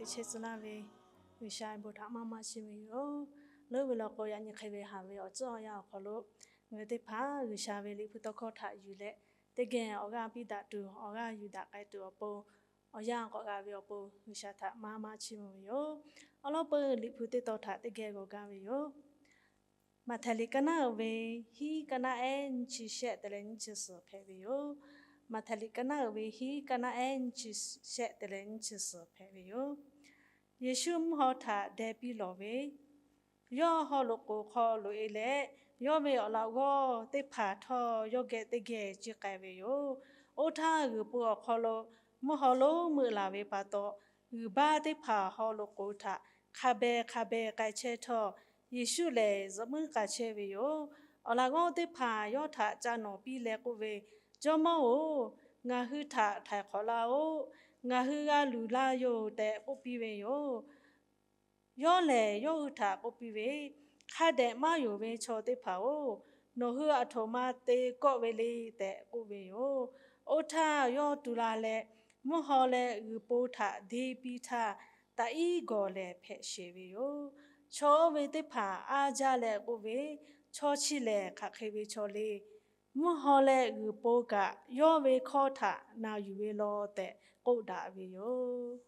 Chehˇ tcuh laˇ ve G'uiˬsha bon htaꞈ maˇ maˇ chiˇ mvuh ve yoˬ. Leuˉ ve law k'o, yaꞈ nyi hk'e ve haˍ ve awˬ tcuhˉ awˬ yanˇ awˬ hk'aw lo, ngaˬ hui teˇ hpaˍ G'uiˬsha ve Liꞈ hpu tawˇ hkawˇ htaꞈ yuˬ leh, teˇ geh awˬ g'aˇ piˇ daꞈ tuˬ, awˬ g'aˇ yuˬ daꞈ k'ai tuˬ awˬ pon, awˬ yanˇ k'awꞈ g'a ve awˬ pon G'uiˬsha htaꞈ maˇ maˇ chiˇ mvuh ve yoˬ. Awˬ lawn peuˬ Liꞈ hpu teˇ tawn htaꞈ teˇ geh g'aw gaˇ ve yoˬ. Maꞈhtehˍ liꞈ ka naˉ uiˍ ve hiˉ, ka naˉ ehˉ nyiˇ chi shehˆ te leh nyiˇ chi suhˍ hpehꞈ ve yoˬ. Maꞈhtehˍ liꞈ ka naˉ uiˍ ve hiˉ, ka naˉ ehˉ nyiˇ chi shehˆ te leh nyiˇ chi suhˍ hpehꞈ ve yoˬ. Yeˍsuˆ mvuhˇ haw htaꞈ deh piˇ lawˬ ve, yawˇ haw loꞈ k'oˍ hk'aw loꞈ e leh, yawˇ ve awˬ laꞈ g'awˇ teˇ hpaˍ htawˇ yawˇ geh teˇ geh ciˇ k'ai ve yoˬ. Oˇ htaˇ, g'uiˬ po awˬ hk'aw lo mvuhˇ haw lonˉ meuˆ laˬ ve pa taw, g'uiˬ baˇ teˇ hpaˍ haw loꞈ k'oˍ htaꞈ hk'a beh hk'a beh k'ai chehˇ htawˇ, Yeˍsuˆ lehˬ zuhꞈ muiˉ k'ai chehˇ ve yoˬ. Awˬ laꞈ g'awˇ teˇ hpaˍ yawˇ htaꞈ ca nawˍ piˇ leh k'oˆ ve, Jawˇmawˇ-oˬ, ngaˬ hui htaꞈ htaiˍ hk'awꞈ laˇ-oˆ. Ngaˬ hui g'a luˬ laˇ yoˬ tehꞈ k'oˆ piˇ ve yoˬ. Yawˇ lehˬ yawˇ hui htaꞈ k'oˆ piˇ ve, Hk'a dehꞈ maˇ yonˍ ve chaw teˇ hpaˍ-oˬ, nawˬ hui aˬ htoꞈ ma te kawˆ ve le tehꞈ k'oˆ ve yoˬ. Oˇ htaˇ yawˇ tu la leh, mvuhˇ haw leh g'uiˬ po htaꞈ deˇ piˇ htaˇ, taꞈ iˉ gawˬ lehˍ hpehꞈ sheˍ ve yoˬ. Chaw oˇ ve teˇ hpaˍ aˉ jaˇ leh k'oˆ ve, Chaw chi lehˬ hk'aˬ hk'e ve chaw le. Mvuhˇ haw leh g'uiˬ po kaꞈ yawˇ ve hkawˇ htaꞈ na yuˬ ve law tehꞈ k'oˆ daꞈ ve yoˬ.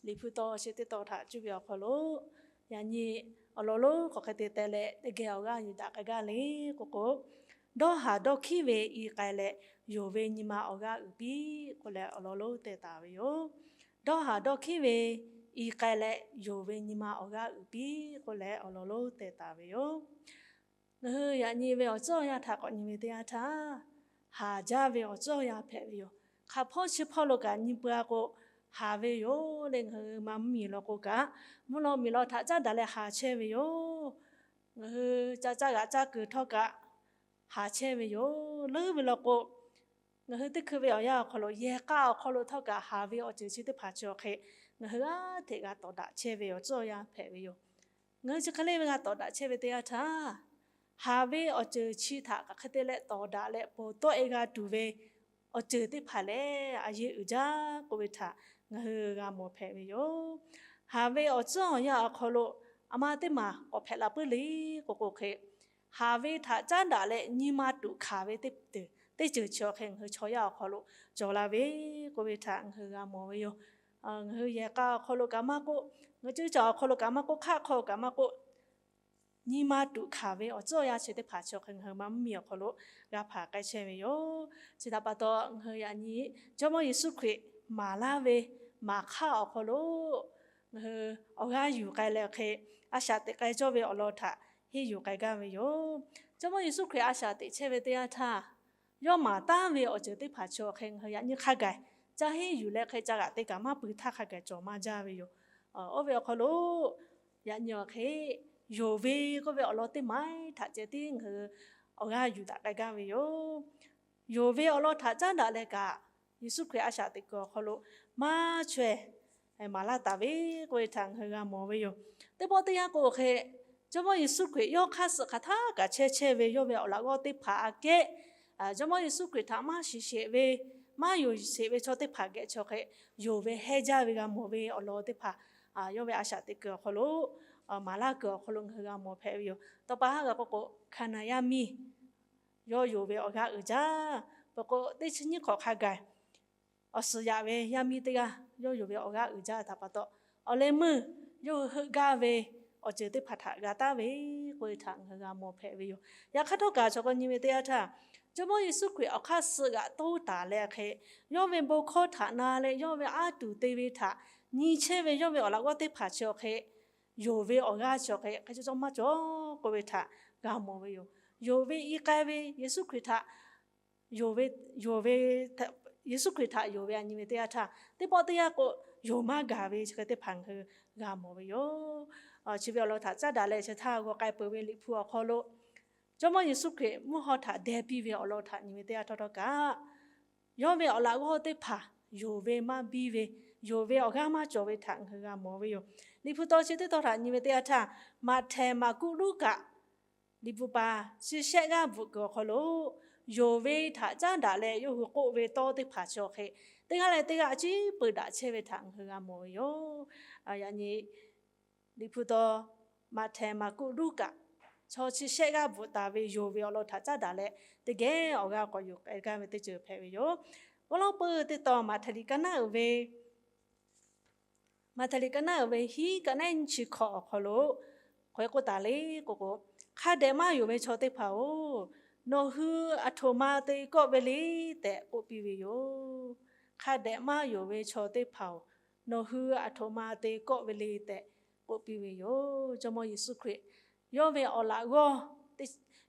Liꞈ hpu tawˇ chi teˇ tawn htaꞈ cuˇ ve awˬ hk'aw lo, yaꞈ nyi awˬ lawn lonˉ k'awꞈ hk'e te teh leh teˇ geh awˬ g'aˇ yuˬ daꞈ k'ai gaˇ le k'oˆ k'o, dawˇ haˍ dawˇ hkiˉ ve i k'ai leh, yonˍ ve nyi ma awˬ g'aˇ uiˍ piˇ k'oˆ leh awˬ lawn lonˉ teh taˍ ve yoˬ. Dawˇ haˍ dawˇ hkiˉ ve i k'ai leh, yonˍ ve nyi ma awˬ g'aˇ uiˍ piˇ k'oˆ leh awˬ lawn lonˉ teh taˍ ve yoˬ. Ngaˬ hui yaꞈ nyi ve awˬ tcuhˉ awˬ yanˇ htaꞈ k'awꞈ nyi ve teˇ yanˇ htaˇ, haˍ jaˇ ve awˬ tcuhˉ awˬ yanˇ hpehꞈ ve yoˬ. Hk'aˬ hpawˇ chi hpawˇ lo kaꞈ nyi peuˬ-a k'o, haˍ ve yoˬ leh ngaˬ hui maˇ mvuhˇ miˬ law k'o kaꞈ, mvuhˇ law miˬ law htaꞈ caˉ daꞈ leh haˍ chehˇ ve yoˬ. Ngaˬ hui ca caˇ g'aꞈ caˇ kuiˬ htawˇ kaꞈ haˍ chehˇ ve yoˬ. Leuˉ ve law k'o, ngaˬ hui teˇ hkui ve awˬ yanˇ awˬ hk'aw lo yehˬ k'a awˬ hk'aw lo htawˇ kaꞈ haˍ ve awˬ ceuˬ chi teˇ hpaˍ chi awˬ hk'e, ngaˬ hui g'aˇ hteꞈ g'a tawˍ daꞈ chehˇ ve awˬ tcuhˉ awˬ yanˇ hpehꞈ ve yoˬ. Ngaˬ hui chi hk'e le ve g'a tawˍ daꞈ chehˇ ve teˇ yanˇ htaˇ, haˍ ve awˬ ceuˬ chi htaꞈ hk'aˬ hk'e te leh tawˍ daꞈ leh ponˬ tawˆ e g'a tuˬ ve awˬ ceuˬ teˇ hpaˍ lehˬ, a yeˇ uiˍ jaˇ k'oˆ ve htaꞈ ngaˬ hui g'a mawˬ hpehꞈ ve yoˬ. Haˍ ve awˬ tcuhˉ awˬ yanˇ awˬ hk'aw lo a ma teˇ maˬ k'awꞈ hpehꞈ la puiˉ le k'oˆ k'o hk'e, haˍ ve htaꞈ caˉ daꞈ leh nyi ma tuꞈ hkanˍ ve teˇ ceuˬ chi awˬ hk'e ngaˬ hui chaw yaˇ awˬ hk'aw lo cawˬ la ve k'oˆ ve htaꞈ ngaˬ hui g'a mawˬ ve yoˬ. Ngaˬ hui yehˬ k'a awˬ hk'aw lo kaꞈ maˇ k'oˆ, ngaˬ hui ceuˬ caˬ awˬ hk'aw lo kaꞈ maˇ k'oˆ, hk'aˆ hk'aw kaꞈ maˇ k'oˆ, nyi ma tuꞈ hkanˍ ve awˬ tcuhˉ awˬ yanˇ chi teˇ hpaˍ chi awˬ hk'e ngaˬ hui maˇ mvuhˇ miˬ awˬ hk'aw lo g'a hpaˍ k'ai chehˇ ve yoˬ. Chi htaꞈ pa taw, ngaˬ hui yaꞈ nyi Jawˇmawˇ Yeˍsuˆ Hkriꞈ maˍ laˇ ve maˍ hk'aˆ awˬ hk'aw lo ngaˬ hui awˬ g'aˇ yuˬ k'ai leh hk'e, a shaꞈ teꞈ k'ai cawˇ ve awˬ lawn htaꞈ henˇ yuˬ k'ai gaˇ ve yoˬ. Jawˇmawˇ Yeˍsuˆ Hkriꞈ a shaꞈ teꞈ chehˇ ve teˇ yanˇ htaˇ, yawˇ maˍ taˉ ve awˬ ceuˬ teˇ hpaˍ chi awˬ hk'e ngaˬ hui yaꞈ nyi hk'a gaˬ ca henˇ yuˬ leh hk'e ca g'aꞈ te kaꞈ maˇ pui htaˇ hk'a gaˬ cawˬ maˇ jaˇ ve yoˬ. Oˇ ve awˬ hk'aw lo yaꞈ nyi awˬ hk'e, yonˍ ve k'oˆ ve awˬ lawn teˇ maˬ htaꞈ ceh tiˉ ngaˬ hui awˬ g'aˇ yuˬ daꞈ k'ai gaˇ ve yoˬ. Yonˍ ve awˬ lawn htaꞈ caˉ daꞈ leh kaꞈ, Yeˍsuˆ Hkriꞈ a shaꞈ teꞈ kuiˬ awˬ hk'aw lo maˇ chaweh maˍ laˇ taˍ ve k'oˆ ve htaꞈ ngaˬ hui g'a mawˬ ve yoˬ. Teˇ pawˆ teˇ yanˇ k'o hk'e, Jawˇmawˇ Yeˍsuˆ Hkriꞈ yawˇ hk'aˇ suh hk'aˬ htaˇ kaꞈ chehˇ chehˇ ve yawˇ ve awˬ laꞈ g'awˇ teˇ hpaˍ aꞈ kehˉ, Jawˇmawˇ Yeˍsuˆ Hkriꞈ htaꞈ maˇ shiˍ sheˍ ve, maˇ yonˍ sheˍ ve chaw teˇ hpaˍ geh chaw hk'e, yonˍ ve hehnˇ jaˇ ve g'a mawˬ ve awˬ lawn teˇ hpaˍ yawˇ ve a shaꞈ teꞈ kuiˬ awˬ hk'aw lo, maˍ laˇ kuiˬ awˬ hk'aw lo ngaˬ hui g'a mawˬ hpehꞈ ve yoˬ. Tawˇ pa haˉ g'a k'oˆ k'o, Hkaˍnanˍ yaˇ miˇ yawˇ yonˍ ve awˬ g'aˇ uiˍ jaˇ. Peuˬ k'o, teˇ chi nyiˇ hk'awꞈ hk'a gaˬ awˬ suhˍ yaꞈ ve yaˇ miˇ teˇ g'aˇ yawˇ yonˍ ve awˬ g'aˇ uiˍ jaˇ htaꞈ pa taw, awˬ leh meuˇ yawˇ hui heuˆ gaˇ ve awˬ ceuˬ teˇ hpaˍ htaꞈ g'a taˉ ve k'oˆ ve htaꞈ ngaˬ hui g'a mawˬ hpehꞈ ve yoˬ. Yaꞈ hk'aˇ htawˇ kaꞈ chaw k'o nyi ve teˇ yanˇ htaˇ, Jawˇmawˇ Yeˍsuˆ Hkriꞈ awˬ hk'aˇ suh g'aꞈ toˇ taˍ leh hk'e, yawˇ ve bon hkawˇ htaꞈ na leh yawˇ ve aˉ tuˬ te ve htaꞈ nyi chehˇ ve yawˇ ve awˬ laꞈ g'awˇ teˇ hpaˍ chi awˬ hk'e, yonˍ ve awˬ g'aˇ chi awˬ hk'e hk'e cawˇ cawˇ maˇ cawˬ k'oˆ ve htaꞈ g'a mawˬ ve yoˬ. Yonˍ ve i k'ai ve Yeˍsuˆ Hkriꞈ htaꞈ yonˍ ve, yonˍ ve, Yeˍsuˆ Hkriꞈ htaꞈ yonˍ ve a nyi ve teˇ yanˇ htaˇ, teˇ pawˆ teˇ yanˇ k'o, yonˍ maˇ gaˬ ve chi hk'e teˇ hpaˍ ngaˬ hui g'a mawˬ ve yoˬ. Chi ve awˬ lawn htaꞈ caˉ daꞈ leh chi htaˇ g'aw k'ai peuˬ ve Liꞈ hpu awˬ hk'aw lo, Jawˇmawˇ Yeˍsuˆ Hkriꞈ mvuhˇ haw htaꞈ deh piˇ ve awˬ lawn htaꞈ nyi ve teˇ yanˇ htawˇ htawˇ kaꞈ, yawˇ ve awˬ laꞈ g'awˇ teˇ hpaˍ yonˍ ve maˇ biˇ ve, yonˍ ve awˬ g'aˇ maˇ cawˬ ve htaꞈ ngaˬ hui g'a mawˬ ve yoˬ. Liꞈ hpu taw chi teˇ tawn htaꞈ nyi ve teˇ yanˇ htaˇ, Maꞈhtehˍ, Maˍkuˆ, Luˉkaꞈ, Liꞈ hpu pa chi shehˆ g'aˇ bvuhꞈ kuiˬ awˬ hk'aw lo, yonˍ ve htaꞈ caˉ daꞈ leh yawˇ hui k'oˆ ve tawˇ teˇ hpaˍ chi awˬ hk'e, teˇ g'aˇ leh teˇ g'aˇ a ciˉ peuˬ daꞈ chehˇ ve htaꞈ ngaˬ hui g'a mawˬ ve yoˬ. Yaꞈ nyi Liꞈ hpu taw Maꞈhtehˍ, Maˍkuˆ, Luˉkaꞈ chaw chi shehˆ g'aˇ bvuhꞈ taˍ ve yonˍ ve awˬ lawn htaꞈ caˉ daꞈ leh, teˇ geh awˬ g'aˇ k'awꞈ yuˬ k'ai gaˇ ve teˇ ceuˬ hpehꞈ ve yoˬ. Awˬ lawn peuˬ teˇ tawn Maꞈhtehˍ liꞈ ka naˉ uiˍ ve Maꞈhtehˍ liꞈ ka naˉ uiˍ ve hiˉ ka naˉ nyiˇ chi hkawꞈ awˬ hk'aw lo hk'aw hk'oˆ taˍ le k'o k'o, Hk'a dehꞈ maˇ yonˍ ve chaw teˇ hpaˍ-oˬ, nawˬ hui aˬ htoꞈ ma te kawˆ ve le tehꞈ k'oˆ piˇ ve yoˬ. Hk'a dehꞈ maˇ yonˍ ve chaw teˇ hpaˍ-oˬ, nawˬ hui aˬ htoꞈ ma te kawˆ ve le tehꞈ k'oˆ piˇ ve yoˬ. Jawˇmawˇ Yeˍsuˆ Hkriꞈ yawˇ ve awˬ laꞈ g'awˇ,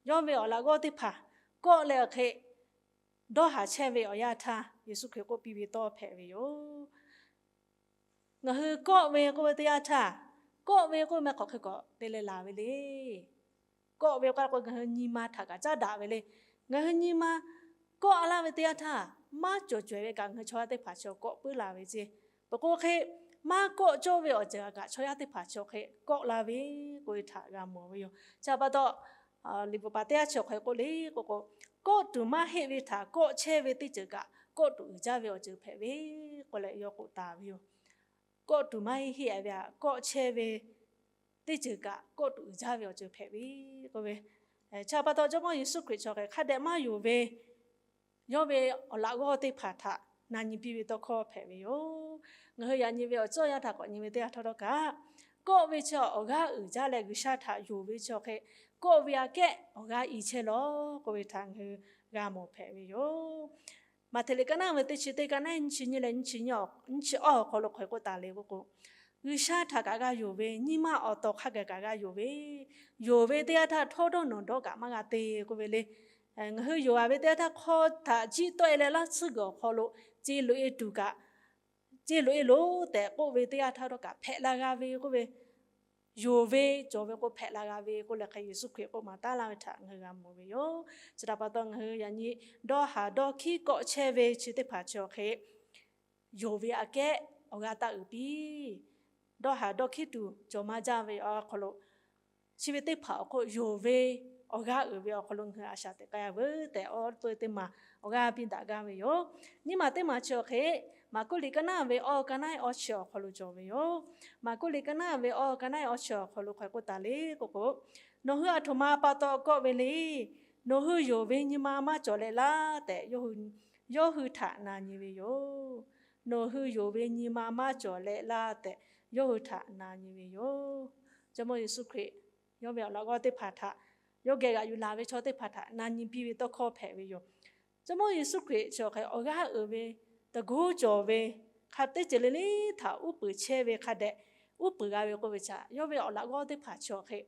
yawˇ ve awˬ laꞈ g'awˇ teˇ hpaˍ kawˆ leh awˬ hk'e dawˇ haˍ chehˇ ve awˬ yanˇ htaˇ, Yeˍsuˆ Hkriꞈ k'oˆ piˇ ve tawˇ hpehꞈ ve yoˬ. Ngaˬ hui kawˆ ve k'oˆ ve teˇ yanˇ htaˇ, kawˆ ve k'oˆ ve meh hk'awꞈ hk'e k'awꞈ te leh laˬ ve le. Kawˆ ve k'oˆ k'o, ngaˬ hui nyi ma htaꞈ kaꞈ caˉ daꞈ ve le. Ngaˬ hui nyi ma kawˆ laˇ ve teˇ yanˇ htaˇ, maˇ cawˬ cawehˬ ve kaꞈ ngaˬ hui chaw yaˇ teˇ hpaˍ chaw kawˆ puiˉ la ve ceˇ. Peuˬ k'o hk'e, maˇ kawˆ cawˇ ve awˬ ceuˬ kaꞈ chaw yaˇ teˇ hpaˍ chaw hk'e kawˆ la ve k'oˆ ve htaꞈ g'a mawˬ ve yoˬ. Chi pa taw, Liꞈ bvuhꞈ paˍ teˇ yanˇ chi awˬ hk'aw lo k'oˆ le k'o k'o, kawˆ tuˬ maˇ heˆ ve htaꞈ kawˆ chehˇ ve teˇ ceuˬ kaꞈ kawˆ tuˬ uiˍ jaˇ ve awˬ ceuˬ hpehꞈ ve k'oˆ leh yawˇ k'oˆ taˍ ve yoˬ. Kawˆ tuˬ maˇ heˆ heˆ ve htaꞈ kawˆ chehˇ ve teˇ ceuˬ kaꞈ kawˆ tuˬ uiˍ jaˇ ve awˬ ceuˬ hpehꞈ ve k'oˆ ve, chi pa taw Jawˇmawˇ Yeˍsuˆ Hkriꞈ chi awˬ hk'e hk'a dehꞈ maˇ yonˍ ve yawˇ ve awˬ laꞈ g'awˇ teˇ hpaˍ htaꞈ na nyi piˇ ve tawˇ hkawˇ hpehꞈ ve yoˬ. Ngaˬ hui yaꞈ nyi ve awˬ tcuhˉ awˬ yanˇ htaꞈ k'awꞈ nyi ve teˇ yanˇ htawˇ htawˇ kaꞈ, kawˆ ve chi awˬ g'aˇ uiˍ jaˇ leh G'uiˬsha htaꞈ yonˍ ve chi awˬ hk'e, kawˆ ve aꞈ kehˉ awˬ g'aˇ i chehˇ lawˬ k'oˆ ve htaꞈ ngaˬ hui g'a mawˬ hpehꞈ ve yoˬ. Maꞈhtehˍ liꞈ ka naˉ ve teˇ chi teˇ, ka naˉ nyiˇ chi nyiˇ leh nyiˇ chi nyiˇ, nyiˇ chi awˇ awˬ hk'aw lo hk'aw hk'e k'oˆ taˍ le k'o k'o, G'uiˬsha htaꞈ kaꞈ g'a yonˍ ve, nyi ma awˬ tawˍ hk'a gaˬ kaꞈ g'a yonˍ ve, yonˍ ve teˇ yanˇ htaˇ htawˇ dawˇ nawˬ dawˇ kaꞈ maˇ g'a te k'oˆ ve le. Ngaˬ hui yonˍ a ve teˇ yanˇ htaˇ hk'aw htaꞈ jiˆ tawˆ e leh laˇ tsuhˇ g'uiˬ awˬ hk'aw lo ce loꞈ e tuˬ kaꞈ, ce loꞈ e loˬ tehꞈ k'oˆ ve teˇ yanˇ htaˇ htawˇ kaꞈ hpehꞈ la g'a ve k'oˆ ve, yonˍ ve cawˬ ve k'o hpehꞈ la g'a ve k'oˆ leh hk'e Yeˍsuˆ Hkriꞈ k'oˆ maˍ taˉ laˇ ve htaꞈ ngaˬ hui g'a mawˬ ve yoˬ. Chi htaꞈ pa taw ngaˬ hui yaꞈ nyi dawˇ haˍ dawˇ hkiˉ kawˆ chehˇ ve chi teˇ hpaˍ chi awˬ hk'e, yonˍ ve aꞈ kehˉ awˬ g'aˇ taˆ uiˍ piˇ. Dawˇ haˍ dawˇ hkiˉ tuˬ cawˬ maˇ jaˇ ve awˬ hk'aw lo, chi ve teˇ hpaˍ awˬ hk'oˆ yonˍ ve awˬ g'aˇ uiˍ ve awˬ hk'aw lo ngaˬ hui a shaꞈ teꞈ k'ai a veuˬ tehꞈ awˬ peu teˇ maˬ awˬ g'aˇ piˇ daꞈ gaˇ ve yoˬ. Nyiˇ maˬ teˇ maˬ chi awˬ hk'e, Maˍkuˆ liꞈ ka naˉ ve awˬ, ka naˉ awˬ chi awˬ hk'aw lo cawˬ ve yoˬ. Maˍkuˆ liꞈ ka naˉ ve awˬ, ka naˉ awˬ chi awˬ hk'aw lo hk'aw k'oˆ taˍ le k'o k'o, Nawˬ hui aˬ htoꞈ ma pa taw kawˆ ve le. Nawˬ hui yonˍ ve nyi ma maˇ cawˬ leh laˇ tehꞈ yawˇ hui htaꞈ na nyi ve yoˬ. Nawˬ hui yonˍ ve nyi ma maˇ cawˬ leh laˇ tehꞈ yawˇ hui htaꞈ na nyi ve yoˬ. Jawˇmawˇ Yeˍsuˆ Hkriꞈ yawˇ ve awˬ laꞈ g'awˇ teˇ hpaˍ htaꞈ, yawˇ geh g'aꞈ yuˬ laˬ ve chaw teˇ hpaˍ htaꞈ na nyi piˇ ve tawˇ hkawˇ hpehꞈ ve yoˬ. Jawˇmawˇ Yeˍsuˆ Hkriꞈ chi awˬ hk'e awˬ g'aˇ uiˍ ve tawˇ g'oˇ cawˬ ve, hk'a teˇ ceuˬ le le htaꞈ uˉ peunˍ chehˇ ve hk'a dehꞈ uˉ peunˍ g'a ve k'oˆ ve htaꞈ yawˇ ve awˬ laꞈ g'awˇ teˇ hpaˍ chi awˬ hk'e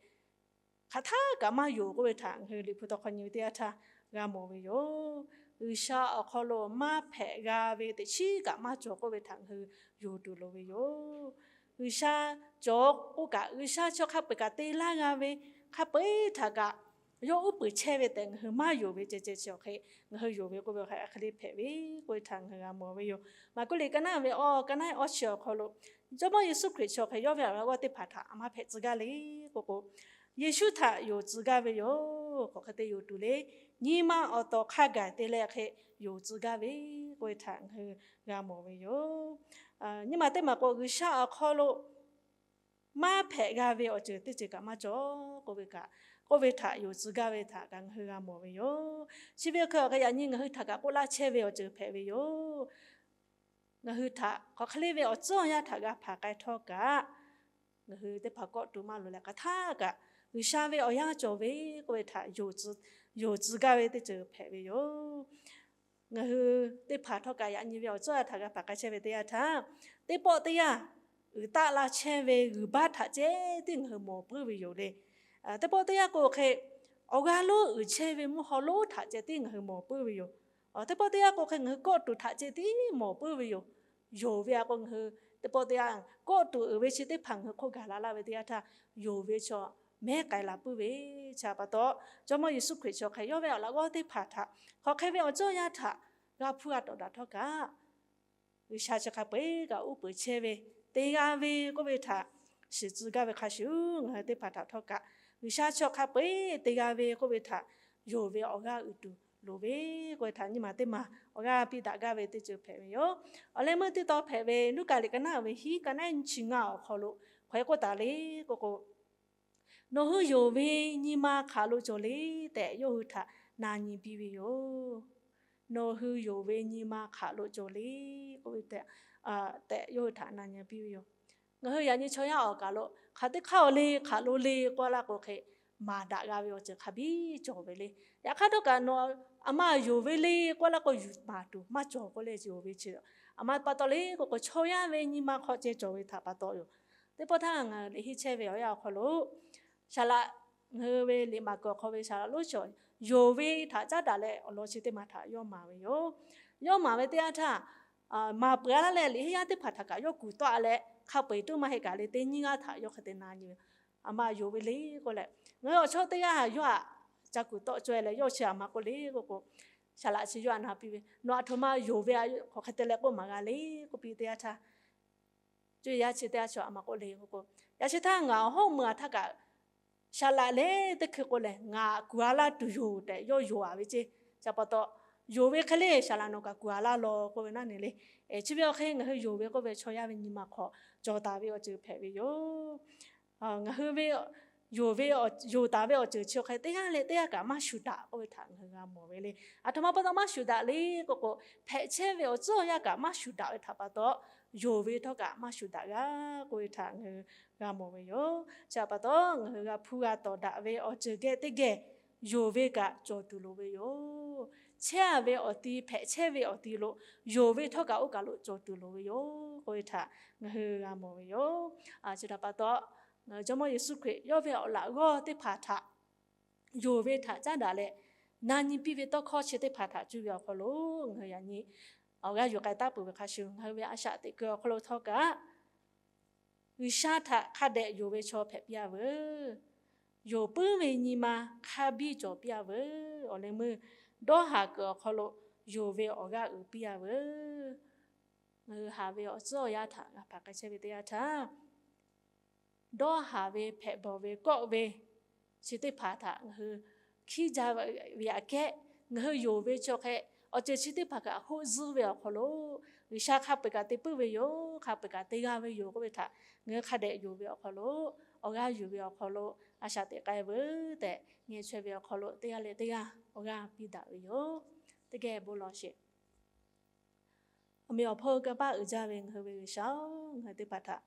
hk'aˬ htaˇ kaꞈ maˇ yonˍ k'oˆ ve htaꞈ ngaˬ hui Liꞈ hpu tawˇ hkawˇ nyi ve teˇ yanˇ htaˇ g'a mawˬ ve yoˬ. G'uiˬsha awˬ hk'aw lo maˇ hpehꞈ g'a ve teꞈ chiˉ kaꞈ maˇ cawˬ k'oˆ ve htaꞈ ngaˬ hui yonˍ tuˬ loˍ ve yoˬ. G'uiˬsha cawˬ k'oˆ kaꞈ, G'uiˬsha chi hk'a peu-eˬ kaꞈ te laˇ g'a ve, hk'a peu-eˬ htaꞈ kaꞈ yawˇ uˉ peunˍ chehˇ ve tehꞈ ngaˬ hui maˇ yonˍ ve ceh ceh chi awˬ hk'e ngaˬ hui yonˍ ve k'oˆ ve hk'e hk'e le hpehꞈ ve k'oˆ ve htaꞈ ngaˬ hui g'a mawˬ ve yoˬ. Maˍkuˆ liꞈ ka naˉ ve awˬ, ka naˉ awˬ chi awˬ hk'aw lo Jawˇmawˇ Yeˍsuˆ Hkriꞈ chi awˬ hk'e yawˇ ve awˬ laꞈ g'awˇ teˇ hpaˍ htaꞈ a maˇ hpehꞈ tcuh gaˇ le k'o k'o, Yeˍsuˆ htaꞈ yonˍ tcuh gaˇ ve yoˬ. K'awꞈ hk'e te yonˍ tuˬ le. Nyi ma awˬ tawˍ hk'a gaˬ te leh hk'e yonˍ tcuh gaˇ ve k'oˆ ve htaꞈ ngaˬ hui g'a mawˬ ve yoˬ. Nyi ma teˇ maˬ k'o, G'uiˬsha awˬ hk'aw lo maˇ hpehꞈ g'a ve awˬ ceuˬ teˇ ceuˬ kaꞈ maˇ cawˬ k'oˆ ve kaꞈ, k'oˆ ve htaꞈ yonˍ tcuh gaˇ ve htaꞈ kaꞈ ngaˬ hui g'a mawˬ ve yoˬ. Chi ve hk'e awˬ hk'e yaꞈ nyi ngaˬ hui htaꞈ kaꞈ k'oˆ laˇ chehˇ ve awˬ ceuˬ hpehꞈ ve yoˬ. Ngaˬ hui htaꞈ hk'aˬ hk'e le ve awˬ tcuhˉ awˬ yanˇ htaꞈ g'a hpanˍ k'ai htawˇ kaꞈ, ngaˬ hui teˇ hpaˍ kawˆ tuˬ maˇ loꞈ leh hk'aˬ htaˇ kaꞈ G'uiˬsha ve awˬ yanˇ cawˬ ve k'oˆ ve htaꞈ yonˍ tcuh gaˇ ve teˇ ceuˬ hpehꞈ ve yoˬ. Ngaˬ hui teˇ hpaˍ htawˇ kaꞈ yaꞈ nyi ve awˬ tcuhˉ awˬ yanˇ htaꞈ g'a hpanˍ k'ai chehˇ ve teˇ yanˇ htaˇ, teˇ pawˆ teˇ yanˇ uiˍ taˆ la chehˇ ve g'uiˬ baˆ htaꞈ ceh tiˉ ngaˬ hui mawˬ puiˉ ve yoˬ le. Teˇ pawˆ teˇ yanˇ k'o hk'e, awˬ g'aˇ lonˉ uiˍ chehˇ ve mvuhˇ haw lonˉ htaꞈ ceh tiˉ ngaˬ hui mawˬ puiˉ ve yoˬ. Teˇ pawˆ teˇ yanˇ k'o hk'e ngaˬ hui kawˆ tuˬ htaꞈ ceh tiˉ mawˬ puiˉ ve yoˬ. Yonˍ ve aꞈ k'o ngaˬ hui teˇ pawˆ teˇ yanˇ kawˆ tuˬ uiˍ ve chi teˇ hpaˍ ngaˬ hui hk'oˆ gaˬ la laˇ ve teˇ yanˇ htaˇ, yonˍ ve chaw mehˉ k'ai la puiˉ ve. Chi pa taw, Jawˇmawˇ Yeˍsuˆ Hkriꞈ chi awˬ hk'e yawˇ ve awˬ laꞈ g'awˇ teˇ hpaˍ htaꞈ hk'aˬ hk'e ve awˬ tcuhˉ awˬ yanˇ htaꞈ g'a hpuˇ g'a tawˍ daꞈ htawˇ kaꞈ, G'uiˬsha chi hk'a peu-eˬ kaꞈ uˉ peunˍ chehˇ ve, te g'a ve k'oˆ ve htaꞈ shiˍ tcuh gaˇ ve hk'a shuˍ ngaˬ hui teˇ hpaˍ htaꞈ htawˇ kaꞈ, G'uiˬsha chi hk'a peu-eˬ te g'a ve k'oˆ ve htaꞈ yonˍ ve awˬ g'aˇ uiˍ tuˬ loˍ ve k'oˆ ve htaꞈ nyi ma teˇ ma awˬ g'aˇ piˇ daꞈ gaˇ ve teˇ ceuˬ hpehꞈ ve yoˬ. Awˬ leh meuˇ teˇ tawn hpehꞈ ve Luˉkaꞈ liꞈ ka naˉ ve hiˉ ka naˉ nyiˇ chi ngaˇ awˬ hk'aw lo hk'aˬ hk'e k'oˆ taˍ le k'oˆ k'o, Nawˬ hui yonˍ ve nyi ma hk'aˬ lo cawˬ le tehꞈ yawˇ hui htaꞈ na nyi piˇ ve yoˬ. Nawˬ hui yonˍ ve nyi ma hk'aˬ lo cawˬ le k'oˆ ve tehꞈ, tehꞈ yawˇ hui htaꞈ na nyi piˇ ve yoˬ. Ngaˬ hui yaꞈ nyi chaw yaˇ awˬ kaˬ lo hk'aˬ teˇ hk'aˇ awˬ le hk'aˬ lo le k'oˆ laˇ k'o hk'e, maˍ daꞈ g'a ve awˬ ceuˬ hk'a biˇ cawˬ ve le. Yaꞈ hk'aˇ htawˇ kaꞈ nawˬ aˬ ma yonˍ ve le k'oˆ laˇ k'o, yuˬ maˍ tuˬ maˇ cawˬ k'oˆ leh yonˍ ve chi, aˬ ma pa taw le k'oˆ k'o, chaw yaˇ ve nyi ma hk'aw ceh cawˬ ve htaꞈ pa taw yoˬ. Teˇ pawˆ htaˇ ngaˬ hui liꞈ henˇ chehˇ ve awˬ yanˇ awˬ hk'aw lo, saˍ laꞈ, ngaˬ hui ve liꞈ maˍ kuiˬ awˬ hk'aw ve saˍ laꞈ lonˉ chaw yonˍ ve htaꞈ caˉ daꞈ leh awˬ lawn chi teˇ ma htaꞈ yawˇ maˍ ve yoˬ. Yawˇ maˍ ve teˇ yanˇ htaˇ, maˍ peuˬ laˇ leh liꞈ henˇ yaˇ teˇ hpaˍ htaꞈ kaꞈ yawˇ kuˬ tawˆ leh hk'a peu-eˬ tuˉ maˇ heˆ kaꞈ le teˇ nyiˇ g'aˇ htaꞈ yawˇ hk'e te na nyi ve, aˬ ma yonˍ ve le k'oˆ leh, ngaˬ hui awˬ chawˇ teˇ g'aˇ yawˇ htaꞈ ca kuˬ tawˆ caweh leh yawˇ chi aˬ ma k'oˆ le k'oˆ k'o, saˍ laꞈ chi yawˇ htaꞈ na piˇ ve, Nawˬ aˬ htoꞈ ma yonˍ ve hk'aˬ hk'e te leh k'oˆ maˍ g'a le k'oˆ piˇ teˇ yanˇ htaˇ, co yaˇ chi teˇ g'aˇ chi aˬ ma k'oˆ le k'oˆ k'o, yaꞈ chi htaˇ ngaˬ awˬ hawˉ meuˇ a htaˇ kaꞈ saˍ laꞈ le teˇ hkui k'oˆ leh ngaˬ kuˬ a laˇ tuˬ yoˬ tehꞈ yawˇ yonˍ a ve ceˇ. Chi pa taw, yonˍ ve hk'e le saˍ laꞈ nawˬ kaꞈ kuˬ a laˇ law k'oˆ ve naˉ ne le. Chi ve awˬ hk'e ngaˬ hui yonˍ ve k'oˆ ve chaw yaˇ ve nyi ma hk'aw cawˬ taˍ ve awˬ ceuˬ hpehꞈ ve yoˬ. Ngaˬ hui ve yonˍ ve, yonˍ taˍ ve awˬ ceuˬ chi awˬ hk'e teˇ g'aˇ leh teˇ g'aˇ kaꞈ maˇ shuˍ daꞈ k'oˆ ve htaꞈ ngaˬ hui g'a mawˬ ve le. Aˬ htoꞈ ma pa taw maˇ shuˍ daꞈ le k'oˆ k'o, hpehꞈ chehˇ ve awˬ tcuhˉ awˬ yanˇ kaꞈ maˇ shuˍ daꞈ ve htaꞈ pa taw, yonˍ ve htawˇ kaꞈ maˇ shuˍ daꞈ g'a k'oˆ ve htaꞈ ngaˬ hui g'a mawˬ ve yoˬ. Chi pa taw ngaˬ hui g'a hpuˇ g'a tawˍ daꞈ ve awˬ ceuˬ geh teˇ geh yonˍ ve kaꞈ cawˬ tuˬ loˍ ve yoˬ. Chehˇ ve awˬ ti, hpehꞈ chehˇ ve awˬ ti lo yonˍ ve htawˇ kaꞈ oˇ kaˬ lo cawˬ tuˬ loˍ ve yoˬ k'oˆ ve htaꞈ ngaˬ hui g'a mawˬ ve yoˬ. Chi htaꞈ pa taw, Jawˇmawˇ Yeˍsuˆ Hkriꞈ yawˇ ve awˬ laꞈ g'awˇ teˇ hpaˍ htaꞈ yonˍ ve htaꞈ caˉ daꞈ leh, na nyi piˇ ve tawˇ hkawˇ chi teˇ hpaˍ htaꞈ cuˇ ve awˬ hk'aw lo ngaˬ hui yaꞈ nyi awˬ g'aˇ yuˬ k'ai taˉ peuˬ ve hk'a shuˍ, ngaˬ hui ve a shaꞈ teꞈ keu awˬ hk'aw lo htawˇ kaꞈ G'uiˬsha htaꞈ hk'a dehꞈ yonˍ ve chaw hpehꞈ piˇ a veuˬ. Yonˍ puiˉ ve nyi ma hk'a biˇ cawˬ piˇ a veuˬ. Awˬ leh meuˇ dawˇ haˍ kuiˬ awˬ hk'aw lo yonˍ ve awˬ g'aˇ uiˍ piˇ a veuˬ. Ngaˬ hui haˍ ve awˬ tcuhˉ awˬ yanˇ htaꞈ g'a hpanˍ k'ai chehˇ ve teˇ yanˇ htaˇ, dawˇ haˍ ve hpehꞈ bawˬ ve kawˆ ve chi teˇ hpaˍ htaꞈ ngaˬ hui hkiˉ jaˇ ve aꞈ kehˉ, ngaˬ hui yonˍ ve chi awˬ hk'e awˬ ceuˬ chi teˇ hpaˍ kaꞈ hoˆ zuhˇ ve awˬ hk'aw lo, G'uiˬsha hk'a peu-eˬ kaꞈ te puiˉ ve yoˬ, hk'a peu-eˬ kaꞈ te g'a ve yoˬ k'oˆ ve htaꞈ ngaˬ hui hk'a dehꞈ yonˍ ve awˬ hk'aw lo, awˬ g'aˇ yuˬ ve awˬ hk'aw lo a shaꞈ teꞈ k'ai veuˬ tehꞈ, ngeh chaweh ve awˬ hk'aw lo teˇ g'aˇ leh teˇ g'aˇ awˬ g'aˇ piˇ daꞈ ve yoˬ. Teˇ geh bon lawˬ sheˍ. Awˬ meꞈ awˬ hponˇ kanˇ paˆ uiˍ jaˇ ve ngaˬ hui ve G'uiˬsha-oˬ, ngaˬ hui teˇ hpaˍ htaꞈ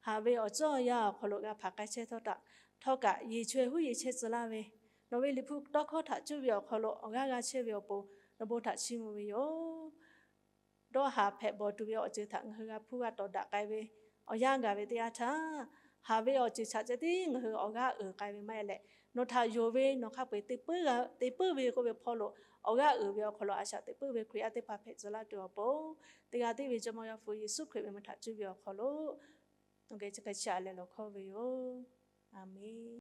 haˍ ve awˬ tcuhˉ awˬ yanˇ awˬ hk'aw lo g'a hpanˍ k'ai chehˇ htawˇ kaꞈ, htawˇ kaꞈ yeˬ chaweh huˉ yeˬ chehˇ tcuh laˇ ve, nawˬ ve Liꞈ hpu tawˇ hkawˇ htaꞈ cuˇ ve awˬ hk'aw lo awˬ g'aˇ g'a chehˇ ve awˬ pon nawˬ bon htaꞈ chiˇ mvuh ve yoˬ. Dawˇ haˍ hpehꞈ bawˬ tuˬ ve awˬ ceuˬ htaꞈ ngaˬ hui g'a hpuˇ g'a tawˍ daꞈ k'ai ve awˬ yanˇ gaˬ ve teˇ yanˇ htaˇ, haˍ ve awˬ ceuˬ chaꞈ ceh tiˉ ngaˬ hui awˬ g'aˇ uiˍ k'ai ve maˇ heˆ leh, nawˬ htaꞈ yonˍ ve nawˬ hk'a peu-eˬ te puiˉ ve hk'oˆ ve hpawˇ lo awˬ g'aˇ uiˍ ve awˬ hk'aw lo a shaꞈ teꞈ puiˉ ve Hkriꞈ yaˇ teˇ hpaˍ hpehꞈ tcuh laˇ tuˬ awˬ pon, teˇ g'aˇ tiˉ ve Jawˇmawˇ Yaˇ hpu Yeˍsuˆ Hkriꞈ ve mvuh htaꞈ cuˇ ve awˬ hk'aw lo nawˬ geh chi hk'e chiˇ aꞈ leh lawˬ hkawˇ ve yoˬ. A menˬ.